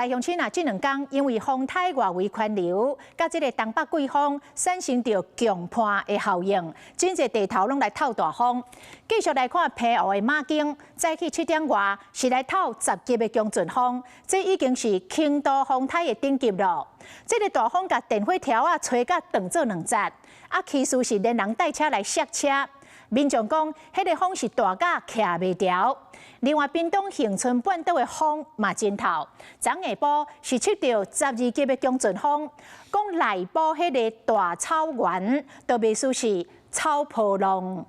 來鄉親啊，這兩工因為風颱外圍環流，佮這個東北季風產生著強伴的效應，真濟地頭攏來透大風。繼續來看澎湖的馬間，早起7點外是來透10級的強陣風，這已經是輕度風颱的等級了。這個大風共電火柱仔吹甲斷做兩截，啊，起訴是連人帶車來摔車。民眾講，彼個風是大甲徛袂牢。另外，屏東恆春半島的風嘛真透，昨下晡是測著12級的強陣風，講內埔彼个大草原都袂輸是草坡浪。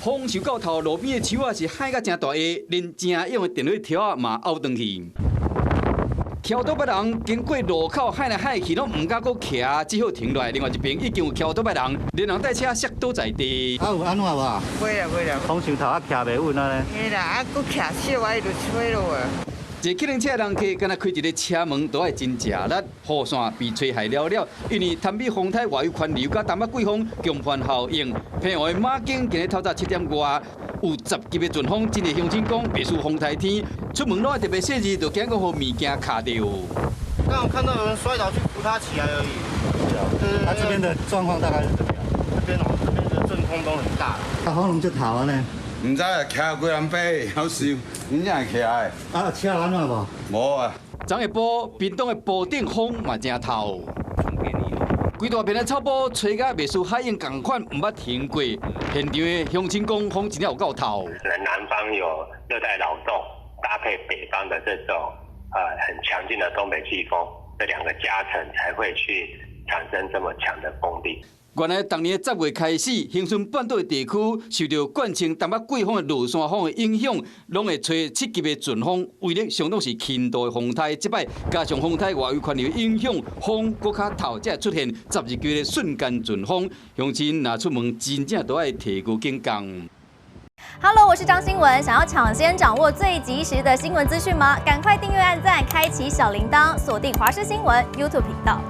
風勢夠透，路邊的樹仔是海甲誠大下，連誠勇的電火柱仔嘛拗斷去。騎倒擺人經過路口海來海去，攏毋敢閣騎，只好停落來。另外一邊已經有騎倒擺人，連人帶車摔倒在地。啊有按怎無？袂啦袂啦。風傷透啊，徛袂穩啊咧。嘿啦，啊，閣徛少啊，伊就吹落啊。坐計程車的人客，敢若開一个車門都愛真食力，雨傘被吹害了了。因為潭美風颱外圍環流佮東北季風強伴效應，澎湖的馬間今日透早7點外有10級的陣風，真濟鄉親講，袂輸風颱天，出門攏愛特別細膩，就驚講予物件卡著。剛好看到有人摔倒去扶他起來而已。對，他這邊的狀況大概是怎麼樣？這邊哦，這邊的陣風都很大。啊，風攏足透啊呢？毋知啊，徛幾人爬，好笑，真正會徛的。啊，車按怎無？無啊。昨下晡，屏東的埔頂風嘛誠透。規大片的草埔吹甲袂輸海湧仝款，毋捌停過。現場的鄉親講，風真正有夠透。南方有熱帶擾動，搭配北方的這種很強勁的東北季風，這兩個加成才會去產生這麼強的風力。原來，逐年10月開始，恆春半島的地區受著慣性東北季風的落山風的影響，攏會吹7級的陣風，威力相當是輕度的風颱。這擺加上風颱外圍環流影響，風閣較透，才會出現12級的瞬間陣風。鄉親若出門，真正都愛提高警覺。 Hello，我是張新聞，想要搶先掌握最及時的新聞資訊嗎？趕快訂閱、按讚、開啟小鈴鐺，鎖定華視新聞 YouTube 頻道。